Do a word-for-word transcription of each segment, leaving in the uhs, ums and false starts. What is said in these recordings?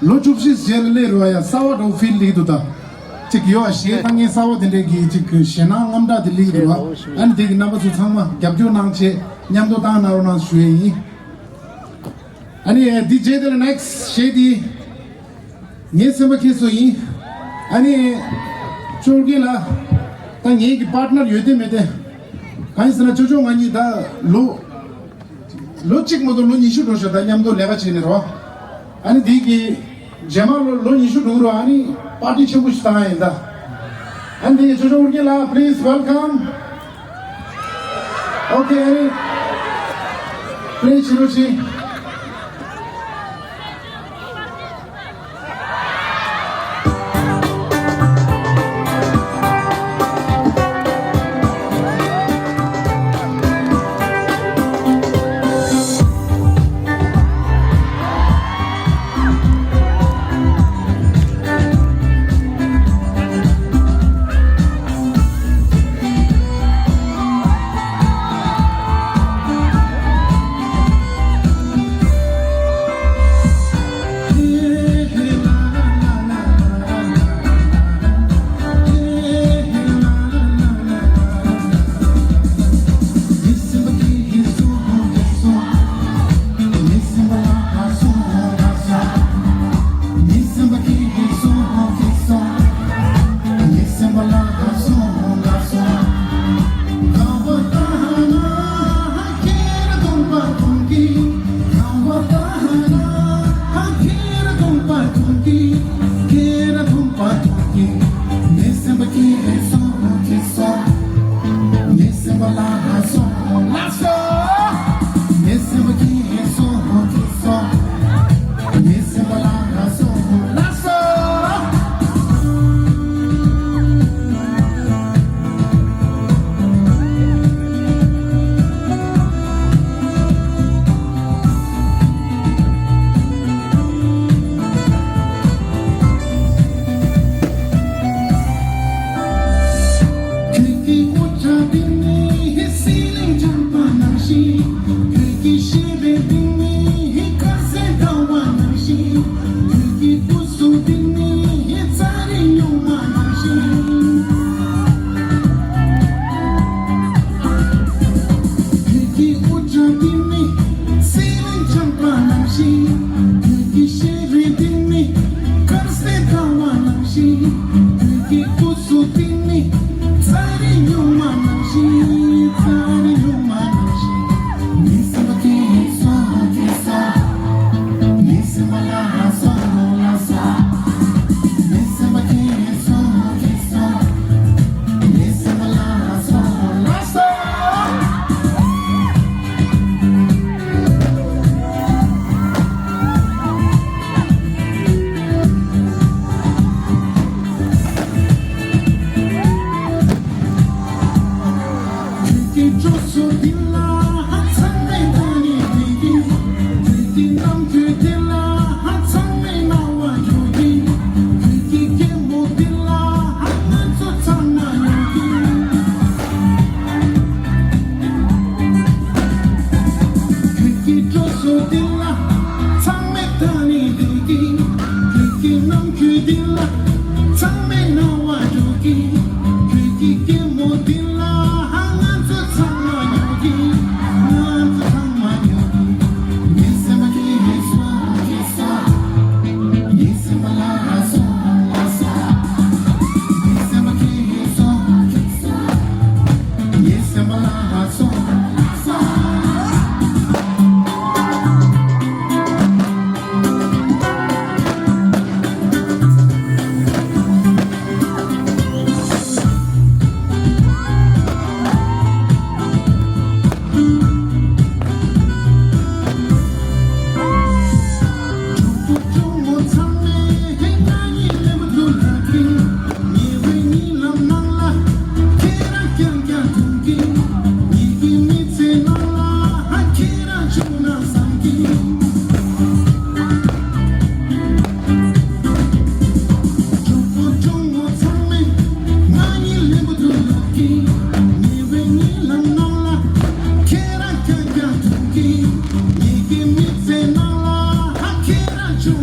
ལོ་བཅུ་བཞི་རྗེས་ལ་སླེབས་རེད་བ། ཡ་གསར་བ་འདྲ་བོ་ཕིལ་སླེབས་འདུག་ད། ཅིག་ཡོད་ཞེ་སྡང་གི་གསར་བ་དེ་འདྲས་ཀྱི་ཅིག་ཞེད་སྣང་དངངས་སྐྲག་དེ་སླེབས་འདུག་བ། ཨ་ནི་དེ་གི་རྣམ་པ་ཚོ་ཚང་མ་རྒྱབ་སྐྱོར་གནང་བྱས་མཉམ་དུ་བཏང་གནང་རོགས་གནང་ཞུ་ཡས་ཡིན། ཨ་ནི་འདི་རྗེས་དེ་ལ་ནེགསི་ཞེས་དེ། ངའི་སེམས་པ་ཁྱེད་ཚོ་ཡིན། ཨ་ནི། ཅོ་རྒན་ལགས། ད་ངའི་གི་པར་ཊི་ནར་ཡོད་དེ་མེད་དེ། གང་ཡིན་ཟེར་ན་ཅོ་ཅོ་ང་གཉིས་ད་ལོ། ལོ་གཅིག་མ་གཏོགས་ལོ་ཉི་ཤུ་འགྲོ་ཤག་ད་མཉམ་དུ་ལས་ཀ་བྱས་ནས་རོ། ཨ་ནི་དེ་གི་རྗེས་མ་ལོ་ལོ་ཉི་ཤུ་འགྲོ་རོ། ཨ་ནི་པར་ཊི་ཆེན་པོ་ཞིག་བཏང་ཡིན་ད། ཨ་ནི་དེ་གི་ཅོ་ཅོ་ཨོ་རྒྱན་ལགས། Please welcome. Okay, ཨ་ནི། Please བྱེད་རོགས་བྱེད།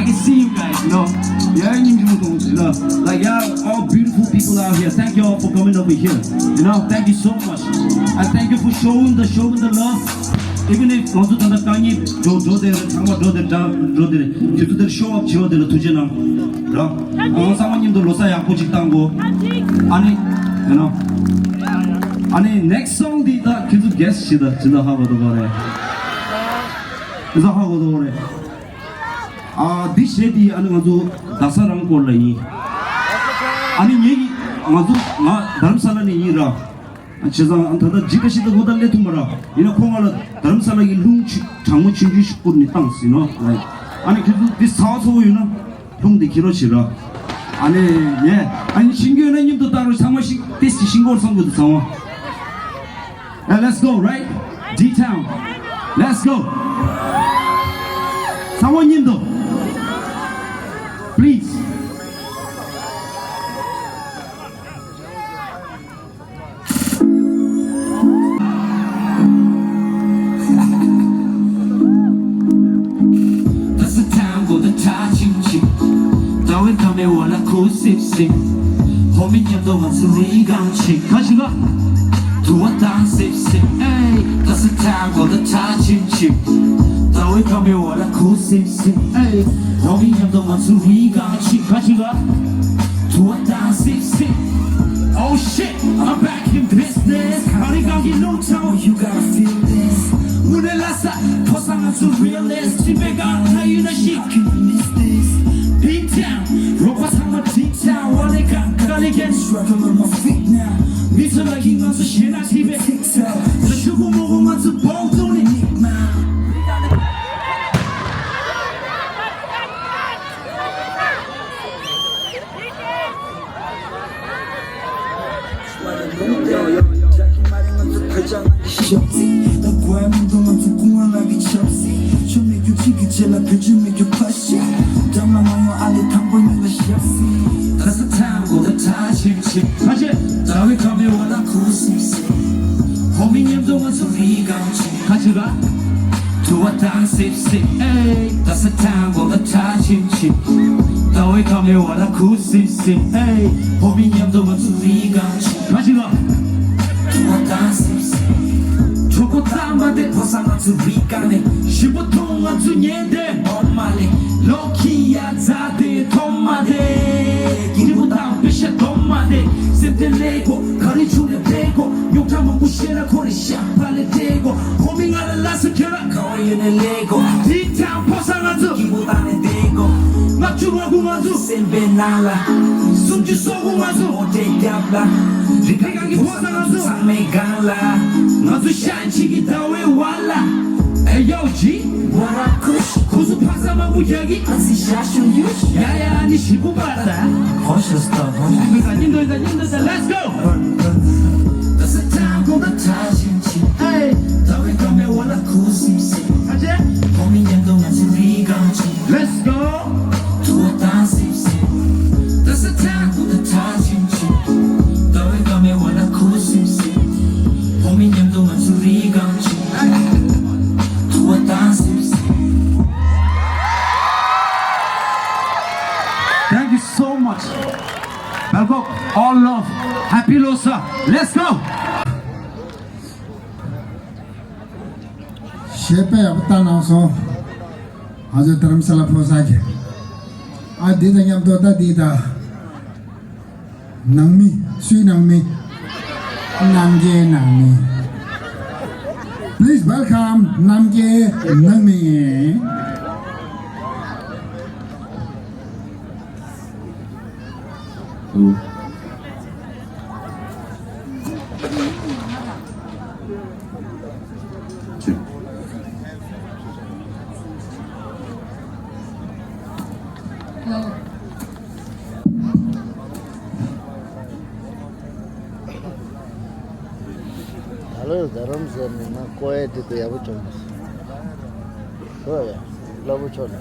I can see you guys, you know. Yeah, you know, like, yeah, all beautiful people out here. Thank you all for coming over here. You know, thank you so much. And thank you for showing the showing the love. Even if ང་ཚོ་ད་ལྟ་དཀའ་ངལ་འགྲོ་འགྲོ་དེ་རེད། ཚང་མ་འགྲོ་དེ་འདྲ་འགྲོ་དེ་རེད། དུས་ཚོད་དེར་ཤོ་ཨབ་བྱེད་པ་དེ་ལ་ཐུགས་རྗེ་གནང་། ར། ཨང་། ཚང་མ་མཉམ་དུ་ལོ་གསར་ཡག་པོ་ཅིག་བཏང་གོ། ཨ་ནི། you know. ཨ་ནི་next song འདི་ད་ཁྱེད་ཚོ་guess བྱེད་ད་ཇི་ལྟར་ཧ་གོ་འདུག་གོ་རེད། ཇི་ལྟར་ཧ་གོ་འདུག་གོ་རེད། ཨ། འདི་གཞས་འདི་ཨ་ནི་ང་ཚོ་རྡ་ས་རང་སྐོར་ལ་ཡིན། ཨ་ནི་ངེད་ཀྱི་ང་ཚོ་ང་རྡ་རམ་ས་ལ་ནས་ཡིན་ར། བྱས་ཙང་ཨ་ད་ལྟ་ཇི་ཀ་ཤི་ད་ཁོ་ད་སླེབས་ཐུབ་མ་ར། ཡིན་ན་ཁོ་ང་ལ་རྡ་རམ་ས་ལ་གི་རླུང་ཆུ་གྲང་མོ་ཆུང་ཆུང་ཞིག་བསྐུར་ནས་བཏང་ཟིན་ནོ། ཨ་ནི་ཁྱེད་ཚོ་འདི་ཟ་བ་ཚ་པོ་ཡོད་ན་རླུང་འདི་འཁྱེར་རོགས་བྱེད་ར། ཨ་ནི་ངས་ཨ་ནི་ཤིང་གི་ཡོད་ན་མཉམ་དུ་བཏང་རོགས། ཚང་མ་ཤིང་ཏིས་ཀྱི་ཤིང་སྐོར་ཚང་དགོས་འདུག་ཚང་མ། Hey, let's go, right? D-Town. Let's go. ཚང་མ་མཉམ་དུ། Please. ཁུ་སིབ་སིབ། ཧོ་མི་མཉམ་དུ་ང་ཚོ་རི་སྒང་ཅིག་ཁ་ཅིག་ལ། དུ་བ་དང་སིབ་སིབ། ཨེ། ད་སི་ཐང་གོ་ད་ཐ་ཆིམ་ཆིམ། ད་བའི་ཁ་མེ་བ་ལ་ཁུ་སིབ་སིབ། ཨེ། ཧོ་མི་མཉམ་དུ་ང་ཚོ་རི་སྒང་ཅིག་ཁ་ཅིག་ལ། དུ་བ་དང་སིབ་སིབ། Oh shit, I'm back in business. ཨ་རི་སྒང་གི་ལུང་ཚང་། You gotta feel this. དངོས་གནས་ལ་ས་ཕོ་སང་ང་ཚོ་realist. ཅི་པའི་སྒང་ཐ་ཡུ་ན་ཤི། How can you miss this? Beat down. རོགས་པ་ཚང་མ་ཐིག་ཚ་བ་ལེ་གང་ག་ལེ་གན། Struggle on my feet now. མི་ཚོ་ལ་གི་ང་ཚོ་ཞེ་ན་ཐི་བའི་ཐིག་ཚ། ད་ཤུ་གུ་མོ་གུ་ང་ཚོ་བོག་ཏུ་ནི་ནིག་མ། ཞབས་ཟིན། ད་གོ་ཡ་མི་འདུག་ང་ཚོ་ཀུན་དབང་ལགས་ཀྱི་ཆབ་སྲིད། ཆོ་མེད་རྒྱུ་གཅིག་གི་རྗེས་ལ་བེད་སྤྱོད་མེད་རྒྱུ་ཕ་ཤ། འགྲམ་ལ་མ་ཡོང་ཨ་ལེ་དང་པོ་ཉིད་ལ་ཞབས་ཟིན། ད་ས་ཐང་གོ་ད་ཐ་ཆིམ་ཆིམ། ཕ་ཤ། ད་བའི་ཁ་མེ་བ་ལ་ཁུ་སིབ་སིབ། ཧོ་མི་མཉམ་དུ་ང་ཚོ་རི་སྒང་ཅིག་ཁ་ཅིག་ལ། དུ་བ་དང་སིབ་སིབ། ཨེ། ད་ས་ཐང་གོ་ད་ཐ་ཆིམ་ཆིམ། ད་བའི་ཁ་མེ་བ་ལ་ཁུ་སིབ་སིབ། ཨེ། ཧོ་མི་མཉམ་དུ་ང་ཚོ་རི་སྒང་ཅིག་ཁ་ཅིག་ལ། དུ་བ་དང་སིབ་སིབ། ཆོ་གོ་ད་མ་དེ་ཕོ་སང་ང་ཚོ་རི་སྒང་ནས། ཞིམ་པོ་ཐུང་ང་ཚོ་ཉན་དེ་འོ་མ་ལེ། ལོ་ཁི་ཡ་ཛ་དེ་ཐོ་མ་དེ། སྐྱིད་པོ་དང་པེ་ཤ་དོ་མ་དེ། སེམས་དེ་ལེ་གོ་ག་རེ་ཆུ་ལེ་བེ་གོ། རྙོག་དྲ་མང་པོ་ཤེས་ལ་ཁོ་རེ་ཤ་པ་ལེ་དེ་གོ། ཧོ་མི་ང་ལ་ལ་སུ་ཁྱེད་ལ་ག་བ་ཡོད་ནས་ལེ་གོ། ཐིག་ཐང་ཕོ་སང་ང་ཚོ་སྐྱིད་པོ་དང་ནས་དེ་གོ། ལྔ་བཅུ་ང་དགུ་ང་ཚོ་སེམས་པའི་ནང་ལ། སུམ་ཅུ་སོ་དགུ་ང་ཚོ་འོ་དེ་རྒྱབ་ལ། རི་ཁ་གང་གི་ཕོ་སང་ང་ཚོ་ཚང་མའི་སྒང་ལ། ང་ཚོ་ཤན་ཆི་གི་ཟླ་བའི་བར་ལ། ཨེ་ཡོ་ཇི། What up, Kush? ཁོ་ཚོ་ཕ་ས་མང་པོ་རྒྱག་གི། ཨ་ཙི་ཤ་ཤུ་ཡུ། ཡ་ཡ་ནི་ཞི་བུ་པར་ད། ཧོ་ཤ་སྟ་ཧོ་ཤ། ཉིན་དོ་ད་ཉིན་དོ་ད་ཉིན་དོ་ད། Let's go. ད་ས་ཐང་གོ་ད་ཐ་ཆིམ་ཆིམ། ཨེ། ད་བའི་ཁ་མེ་བ་ལ་ཁུ་སིབ་སིབ། ཨ་ཅེ། ཧོ་མི་མཉམ་དུ་ང་ཚོ་རི་སྒང་ཅིག Let's go. དུ་བ་དང་སིབ་སིབ། ད་ས་ཐང་གོ་ད་ཐ་ཆིམ་ཆིམ། ད་བའི་ཁ་མེ་བ་ལ་ཁུ་སིབ་སིབ། ཧོ་མི་མཉམ་དུ་ང་ཚོ་རི་སྒང་ཅིག་དུ་བ་དང་སིབ་སིབ། Thank you so much. Bangkok, all love. Happy Losar. Let's go. གཞས་དཔེ་ཡག་པོ་བཏང་གནང་སོང་། ང་ཚོ་རྡ་རམ་ས་ལ་ཕོ་གསར་གྱི། ཨ་འདི་དང་མཉམ་དུ་ད་འདི་ད། ནང་མི། སུའི་ནང་མི། རྣམ་རྒྱལ་ནང་མི། Please welcome རྣམ་རྒྱལ་ནང་མི། ད་ལོ་རྡ་རམ་ཟེར་ནས་ང་ཀོ་ཡ་དེ་དེ་ཡག་པོ་བྱུང་། ཧོ་ཡ། ལ་བུ་ཆོ་ལ།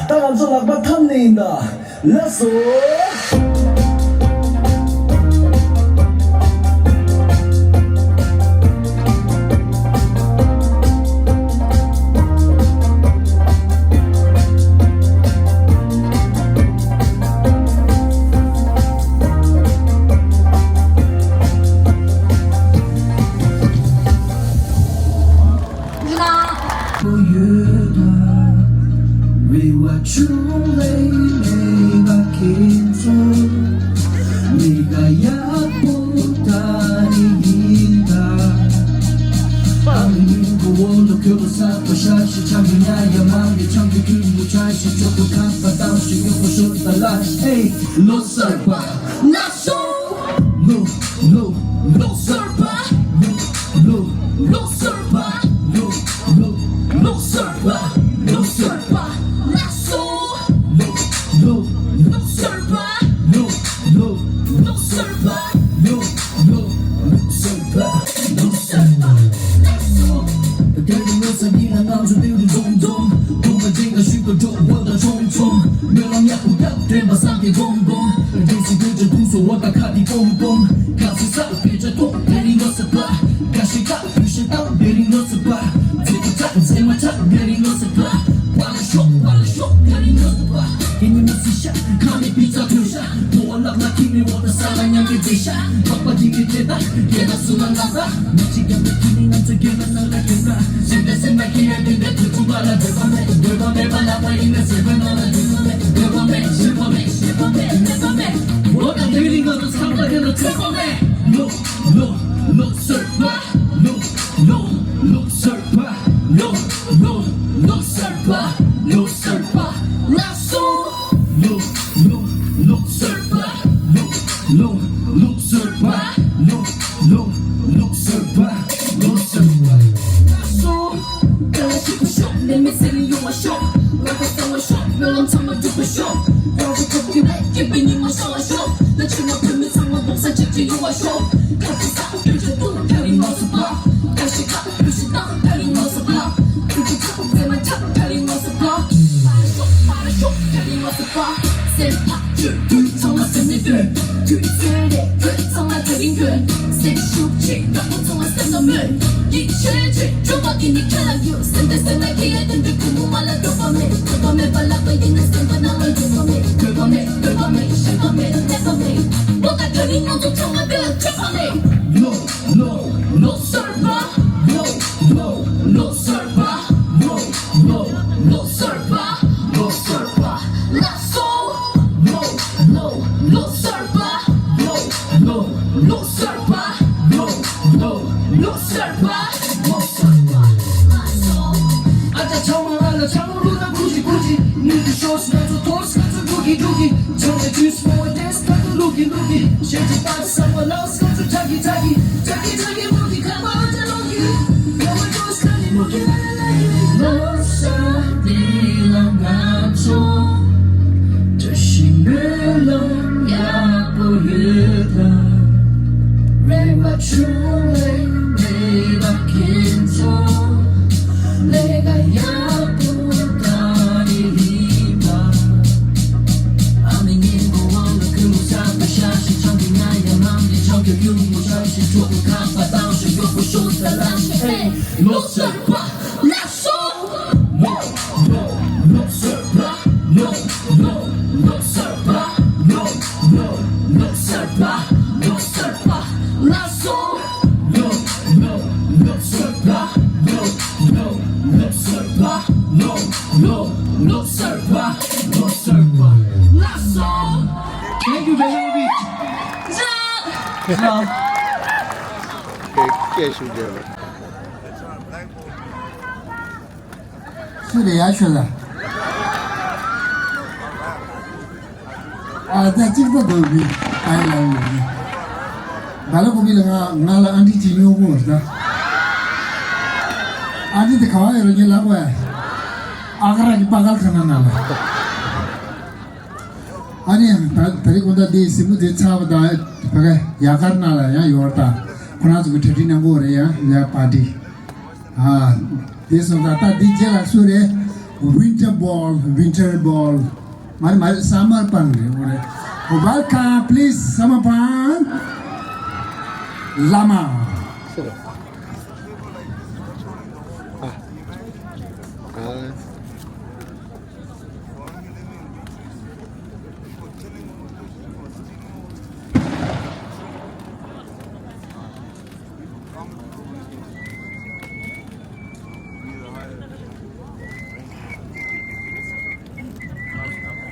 ད་ང་ཚོ་ལག་པ་འཐམ་ནས་ཡིན་ད། ལགས་སོ། Hey, ལོ་གསར་པ། ལགས་སོ། ལོ་ལོ་ལོ་གསར་པ། ལོ་ལོ་ལོ་གསར་པ། ལོ་ལོ་ལོ་གསར་པ། ལོ་གསར་པ། ལགས་སོ། ལོ་ལོ་ལོ་གསར་པ། ལོ་ལོ་ལོ་གསར་པ། ལོ་ལོ་ལོ་གསར་པ། ལོ་གསར་པ། ལགས་སོ། དེ་རིང་ལོ་གསར་ཉིན་ལ་ང་ཚོ་འདུ་འཛོམས་འཛོམས། སྒོམ་པ་འདྲེན་ག་ཞུས་པ་འགྲོ་བ་དང་ཆོམ་ཆོམ། སྨོན་ལམ་ཡག་པོ་བཏབ་དྲན་པ་བསམ་གྱིས་སྒོམ་སྒོམ། བདེ་སྲིད་དགོས་ཀྱང་ཐུགས་སུ་འོ་ད་ཁ་དེ་སྒོམ་སྒོམ། ག་ཚོད་བསགས་ཕན་ཆད་ཐོགས་དེ་རིང་ལོ་གསར་པ། དགའ་ཞིག་དགའ་བུ་ཞིག་དང་དེ་རིང་ལོ་གསར་པ། མཛེས་པ་ཆགས་མཛེས་མ་ཆགས་དེ་རིང་ལོ་གསར་པ། བ་ལ་ཤོག་བ་ལ་ཤོག་དེ་རིང་ལོ་གསར་པ། དེ་ཉིན་མོ་སྲིད་ཤག་ཁ་ནས་པི་ཙ་ཐོན་ཤག་ཕོ་བ་ལག་ན་ཁྱི་མི་འོ་ད་ས་ལ་མཉམ་གི་རྩེ་ཤག་འཕགས་པ་དེ་མི་དེ་དག་རྒྱལ་དག་སུ་ལ་ལ་ས། མི་གཅིག་ཀྱང་མི་ཁྱི་ནི་ང་ཚོ་རྒྱལ་ན་ནང་ལ་རྒྱལ་ན། སེམས་པའི་སེམས་ལ་ཁྱི་ཡ་དེ་འདྲ་དུས་ཚོད་པ་ལ་འདོད་པ་མེད། འདོད་པ་མེད་པ་ལ་པ་ཡིན་ན་སེམས་པའི་ནང་ལ་འདོད་པ་མེད། འདོད་པ་མེད་ཞེན་པ་མེད་ཞེན་པ་མེད་མེད་པ་མེད། འོ་ད་དེ་རིང་ང་ཚོ་ཚང་མ་དེ་ལ་ཚོད་དཔག་མེད། ལོ་ལོ་ལོ་གསར་པ། ལོ་ལོ་ལོ་གསར་པ། ལོ་ལོ་ལོ་གསར་པ། ལོ་གསར་པ། ལགས་སོ། ལོ་ལོ་ལོ་གསར་པ། ལོ་ལོ་ལོ་གསར་པ། ལོ་ལོ་ལོ་གསར་པ། ལོ་གསར་པ། ལགས་སོ། དགའ་ལ་ཞིག་པ་ཤོག་ལས་མེད་ཚེ་རིང་ཡོང་བ་ཤོག་ལག་པ་བཟང་བ་ཤོག་སྨོན་ལམ་ཚང་མ་འགྲུབ་པ་ཤོག་རང་ཚོ་ཐོབ་ཀྱི་རེད་སྐྱིད་པའི་ཉི་མ་ཤར་བ་ཤོག་ལ་ཕྱི་ནང་བོད་མི་ཚང་མ་འདུག་ས་གཅིག་གཅིག་ཡོང་བ་ཤོག་ཁ་ཆེ་ས་དུས་ཆེ་དུ་ཐ་རིང་ལོ་གསར་པ། དགའ་ཞིག་དགའ་བུ་ཞིག་དང་ཐ་རིང་ལོ་གསར་པ། ཐུགས་རྗེ་ཆེ་མཛེས་མ་ཆགས་ཐ་རིང་ལོ་གསར་པ། པ་ར་ཤོག་པ་ར་ཤོག་ཐ་རིང་ལོ་གསར་པ། སེམས་ཐག་ཆོད་དུས་ཚང་མ་སེམས་ནས་འདོད། དུས་ཚོད་རེད་ཁྱོད་ཚང་མ་དེ་རིང་གྱོན། སེམས་ཤུགས་ཆེ་དགའ་པོ་ཚང་མ་སེམས་ལ་སྨོན། ཡིད་ཆེས་ཆེ་སྤྲོ་བ་གི་ནི་ཁྱེད་ལ་ཡོད། སེམས་དེ་སེམས་ལ་ཁྱེད་ཡ་དེ་འདྲའི་ཁུ་མུ་མ་ལ་འདོད་པ་མེད། འདོད་པ་མེད་པ་ལག་པ་ཡིན་ན་སེམས་པ་ནང་ལ་འདོད་པ་མེད། འདོད་པ་མེད་འདོད་པ་མེད་ཞེན་པ་མེད་ནད་པ་མེད། ལོ་ད་དེ་རིང་ང་ཚོ་ཚང་མ་དེ་ལ་འདོད་པ་མེད། ལོ་ལོ་ལོ་གསར་པ། ལོ་ལོ་ལོ་གསར་པ། ལོ་ལོ་ལོ་གསར་པ། ལོ་གསར་པ། ལགས་སོ། ལོ་ལོ་ལོ་གསར་པ། ལོ་ལོ་ལོ་གསར་པ། ལོ་ལོ་ལོ་གསར་པ། ལོ་གསར་པ། ལགས་སོ། ཨ་ཅག་ཆང་མ་ང་ལ་ཆང་བླུག་ན་ཀུ་ཅི་ཀུ་ཅི། ནུས་ཀྱི་ཤོག་སི་ང་ཚོ་ཐོར་སི་ང་ཚོ་འགྲོ་གི་འགྲོ་གི། ཆང་ལ་ཇུས་མོ་ཏེས་ང་ཚོ་བླུག་གི་བླུག་གི། ཞེ་ཅི་པ་སང་བ་ལའོ་སི་ང་ཚོ་ཆག་གི་ཆག་གི། ཆག་གི་ཆག་གི་བླུག་གི་ཁ་པ་ཨ་ཅག་བླུག་གི། ཁ་པ་ཅོ་སི་ཁ་ནི་བླུག་གི་ལ་ལ་ལ་གི། ལོ་གསར་འདི་ལ་ང་ཚོ་བཀྲ་ཤིས་སྨོན་ལམ་ཡག་པོ་ཡོད་ལ། རེ་བ་ཆུང་བའི་མེད་པ་ཁྱེད་ཚོ་ལས་ཀ་ཡག་པོ་ད་ནི་ཡིན་པ། ཨ་མའི་སྙིང་པོ་དབང་ལ་ཁུ་མུ་ས་པ་ཤ་ཤི་ཆང་གི་ང་ཡ་མ་མི་ཆང་གི་ཡུ་མུ་ཤ་ཤི་ཆོ་གི་ཁ་པ་དང་ཤི་ཡོ་གི་ཤོ་ས་ལ་ཤི་ཨེ། ལོ་གསར་པ་ལ་སོ། ལོ་ལོ་ལོ་གསར་པ། ལོ་ལོ་ལོ་གསར་པ། ལོ་ལོ་ལོ་གསར་པ། ལོ་གསར་པ་ལ་སོ། ལོ་ལོ་ལོ་གསར་པ། ལོ་ལོ་ལོ་གསར་པ། ལོ་ལོ་ལོ་གསར་པ། ལོ་གསར་པ་ལ་སོ། Thank you very much. ཇ། ཇ། སྐད་ཤུགས་རྒྱག་རོགས། སུ་རེད་ཡ་ཤོད་ལ། ཨ་ད་གཅིག་པ་དང་གི་ཨ་ཡ་ལ་ཡོད་ནི། ད་ལ་ཀུ་པི་ལ་ང་ང་ལ་ཨ་འདྲི་གཅིག་ཉོ་གོ་ད། ཨ་འདྲི་དེ་ག་བ་ཡོད་རེད་ངས་ལབ་བས། ཨ་ཀ་ར་གི་པ་གལ་ཁ་ན་ན་ལ། ཨ་ནི་ད་ད་རེས་ཀུན་ད་དེ་སྲིན་མོ་དེ་ཚ་བ་དང་ཕ་ག་ཡ་གར་ན་ལ་ཡང་ཡོད་ད། ཁོ་རང་ཚོ་གི་གྲ་སྒྲིག་གནང་གོ་རེད་ཡ་ཡ་པ་ཏི། ཨ། དེ་སོང་ཙང་ད་འདི་རྗེས་ལ་སུ་རེད། Winter ball, winter ball. Mari, mari, summer pan re, ore. Welcome, please, summer pan. Lama.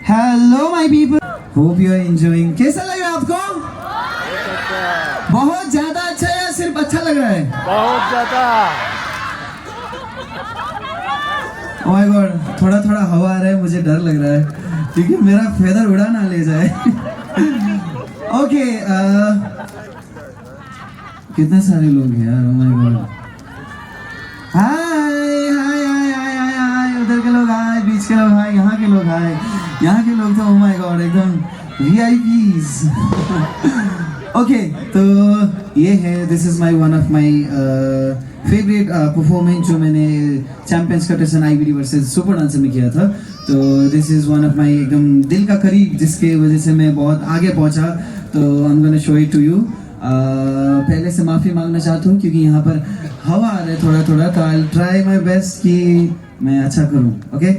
Hello my people, hope you are enjoying. कैसा लग रहा है आपको? बहुत ज्यादा अच्छा या सिर्फ अच्छा लग रहा है? बहुत ज्यादा। Oh my God, थोड़ा थोड़ा हवा आ रहा है, मुझे डर लग रहा है क्योंकि मेरा फेदर उड़ा ना ले जाए। ओके। कितने सारे लोग हैं यार, oh my God। हाय, हाय, हाय, हाय, हाय, हाय, उधर के लोग हाय, बीच के लोग हाय, यहाँ के लोग हाय, यहाँ के लोग तो oh my God, एकदम V I Ps। ओके, तो ये है, this is my one of my favourite performance जो मैंने champions contestant I B D versus Super Dancer में किया था। तो this is one of my एकदम दिल का करीब, जिसके वजह से मैं बहुत आगे पहुंचा। तो I'm gonna show it to you। पहले से माफ़ी मांगना चाहता हूँ क्योंकि यहाँ पर हवा आ रहा है थोड़ा थोड़ा, तो आई ट्राई माई बेस्ट कि मैं अच्छा करूँ। ओके,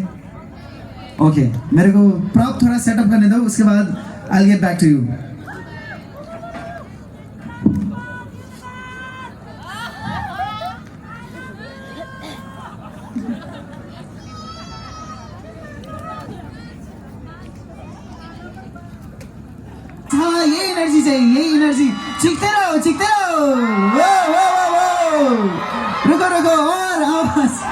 ओके, मेरे को प्रॉप थोड़ा सेटअप करने दो, उसके बाद I get back to you. हाँ, ये एनर्जी चाहिए, ये एनर्जी। चीखते रहो, चीखते रहो। वो, वो, वो, वो। रुको, रुको, और आवाज।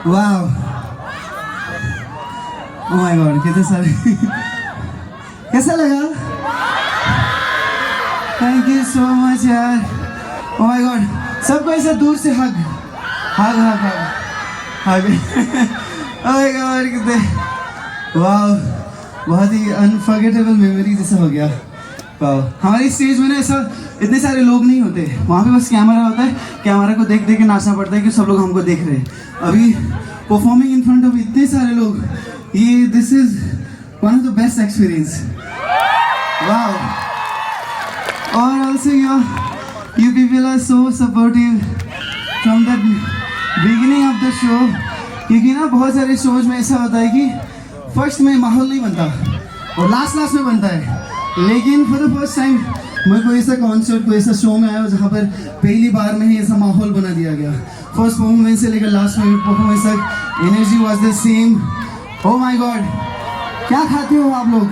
Wow. Oh my God, कितने सारे। कैसा लगा? Thank you so much यार। Oh my God, सबको ऐसा दूर से हग, हग, हग, हग, हग। Oh my God, कितने, wow, बहुत ही अनफॉरगेटेबल मेमोरी जैसा हो गया। वाह, हमारी स्टेज में ना ऐसा इतने सारे लोग नहीं होते, वहाँ पे बस कैमरा होता है, कैमरा को देख देख के नाचना पड़ता है कि सब लोग हमको देख रहे हैं। अभी परफॉर्मिंग इन फ्रंट ऑफ इतने सारे लोग, ये, this is one of the best experience। Wow। और also you, you people are so supportive from the beginning of the show। क्योंकि ना बहुत सारे शोज में ऐसा होता है कि फर्स्ट में माहौल नहीं बनता और लास्ट लास्ट में बनता है, लेकिन फॉर द फर्स्ट टाइम मैं कोई ऐसा कॉन्सर्ट, कोई ऐसा शो में आया हूँ जहाँ पर पहली बार में ही ऐसा माहौल बना दिया गया। फर्स्ट परफॉर्मेंस से लेकर लास्ट में परफॉर्मेंस तक, energy was the same। Oh my God, क्या खाते हो आप लोग?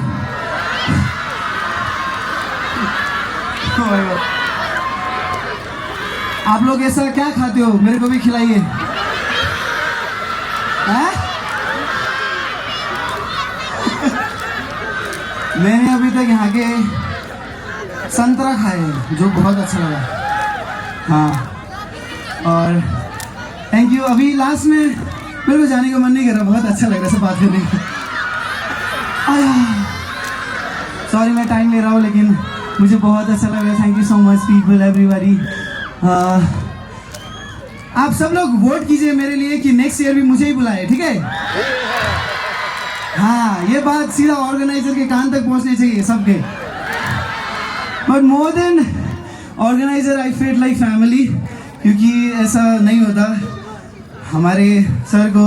Oh my God। आप लोग ऐसा क्या खाते हो, मेरे को भी खिलाइए। हैं? मैंने अभी तक यहाँ के संतरा खाए हैं, जो बहुत अच्छा लगा। हाँ, और थैंक यू। अभी लास्ट में मेरे को जाने का मन नहीं कर रहा, बहुत अच्छा लग रहा है सब बात करने का। आया, सॉरी, मैं टाइम ले रहा हूँ, लेकिन मुझे बहुत अच्छा लग रहा है। Thank you so much, people, everybody। आप सब लोग वोट कीजिए मेरे लिए कि नेक्स्ट ईयर भी मुझे ही बुलाए, ठीक है? हाँ, ये बात सीधा ऑर्गेनाइजर के कान तक पहुंचने चाहिए सबके। But more than organizer, I felt like family, क्योंकि ऐसा नहीं होता। हमारे सर को,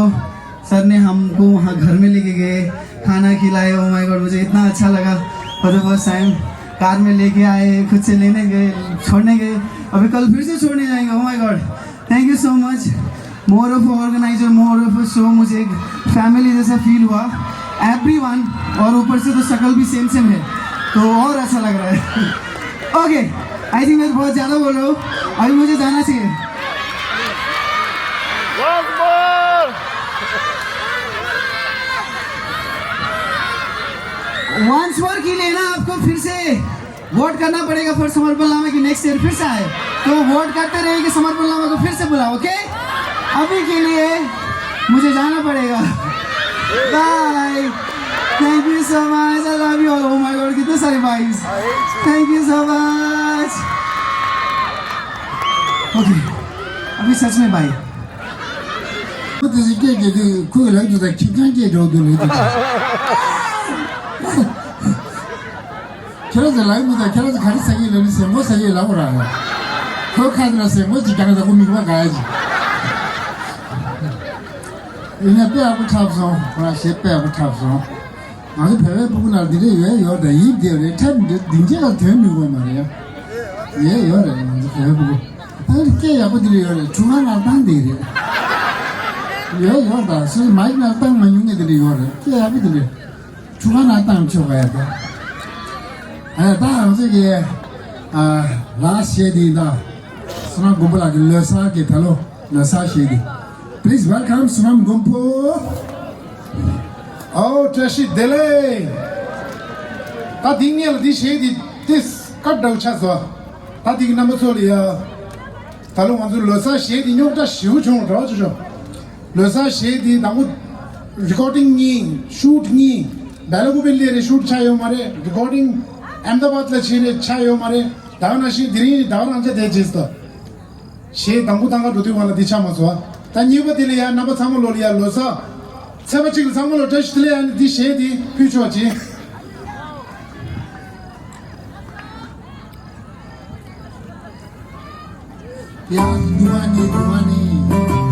सर ने हमको वहाँ घर में लेके गए, खाना खिलाए। Oh my God, मुझे इतना अच्छा लगा। For the first time car में लेके आए, खुद से लेने गए, छोड़ने गए, अभी कल फिर से छोड़ने जाएंगे। Oh my God, thank you so much। More of a organizer, more of a show। मुझे एक फैमिली जैसा फील हुआ, एवरीवन। और ऊपर से तो शक्ल भी सेम सेम है, तो और अच्छा लग रहा है। ओके, आई थिंक मैं बहुत ज़्यादा बोल रहा हूँ, अभी मुझे जाना चाहिए। वंस मोर के लिए ना, आपको फिर से वोट करना पड़ेगा फॉर समर्पण लामा की नेक्स्ट ईयर फिर से आए। तो वोट करते रहिए कि समर्पण लामा को फिर से बुलाओ, ओके? अभी के लिए मुझे जाना पड़ेगा। Bye. Thank you so much। I love you all। Oh my God, कितने सारे बाईज। Thank you so much। Okay, अभी सच में बाय। ཁོ་དེ་ཚོ་སྐད་རྒྱག་དུས་ཁོ་གི་ལག་ཏུ་དང་ཁྱི་སྤྱང་སྐད་སྒྲོག་འདུག་ལབ་དུས། ཁྱེད་རང་ཚོ་ལབ་མི་དང་ཁྱེད་རང་ཚོ་ག་རེ་ཟ་གི་ལབ་ནས་ཟན་མོ་ཟ་གི་ལབ་ར། ཁོ་ཁ་ནས་ཟན་མོ་ཅིག་རྒྱག་ད་ཁོ་མིག་མ་དགའ་ཡ་ཅིག་ཡིན་ན་དཔེ་ཡག་པོ་འཁྲབ་སོང་། ཁོ་རང་གཞས་དཔེ་ཡག་པོ་འཁྲབ་སོང་། ང་ཚོ་བོད་པའི་ཕྲུ་གུ་ནང་འདི་འདྲ་ཡོད་ཡོད་དང་ཡིན་བསྡད་རེད། འཁྲབ་འདི་འདི་འདྲ་ལ་དོན་མི་དགོས་མ་རེད། ཡོད་ཡོད་རེད། ང་ཚོ་བོད་པའི་ཕྲུ་གུ་ཨ་ནི་སྐད་ཡག་པོ་འདི་འདྲ་ཡོད་རེད། ཁྲུ་ཁ་ནང་བཏང་བསྡད་རེད། ཡོད་ཡོད་དང་སོ་སོ་མའིག་ནང་བཏང་མ་མྱོང་ངས་འདི་འདྲ་ཡོད་རེད། སྐད་ཡག་པོ་འདི་འདྲ་ཁྲུ་ཁ་ནང་བཏང་ཆོག་ག་ཡ་ད། ཨ་ད་ང་ཚོ་གི་ཨ་ལ་གཞས་འདི་ད་བསོད་ནམས་མགོན་པོ་ལགས་ཀྱི་ལོ་གསར་གྱི་ད་ལོ་ལོ་གསར་གཞས་འདི། Please welcome བསོད་ནམས་མགོན་པོ། ཨོ་བཀྲ་ཤིས་བདེ་ལེགས། ད་འདི་ངས་ལ་འདི་གཞས་འདི་ཏིས་སྐད་འདྲ་བོ་ཆགས་སོང་། ད་འདི་གི་རྣམ་པ་ཚོ་ལ་ཡ། ད་ལོ་ང་ཚོ་ལོ་གསར་གཞས་འདི་རྙོག་དྲ་ཞེ་པོ་བྱུང་བ་འདྲ་བ་ཅིག་བྱུང་། ལོ་གསར་གཞས་འདི་དང་པོ་རི་ཀོར་ཌིང་གཉིས། ཤུཊ་གཉིས། སྦེ་ལ་ཀུ་པེ་ལི་རེ་ཤུཊ་ཆགས་ཡོད་མ་རེད། རི་ཀོར་ཌིང་ཨེམ་ད་བཱད་ལ་བྱས་རེད། ཆགས་ཡོད་མ་རེད། ད་ག་ནང་བཞིན་དེ་རིང་ད་ག་རང་ཆ་དེ་བྱས་སོང་། གཞས་དང་པོ་བཏང་ག་འགྲོ་དུས་བ་ལ་འདི་ཆགས་མ་སོང་། ད་གཉིས་པ་དེ་ལ་ཡ་རྣམ་པ་ཚང་མ་ལོ་ལ་ཡ་ལོ་གསར་ཚེས་པ་གཅིག་ལ་ཚང་མ་ལོ་བཀྲ་ཤིས་བདེ་ལེགས། ཨ་ནི་འདི་གཞས་འདི་ཕུལ་ཆོག་ཅིང་། ཡ་འདུ་བ་ནི་འདུ་བ་ནི།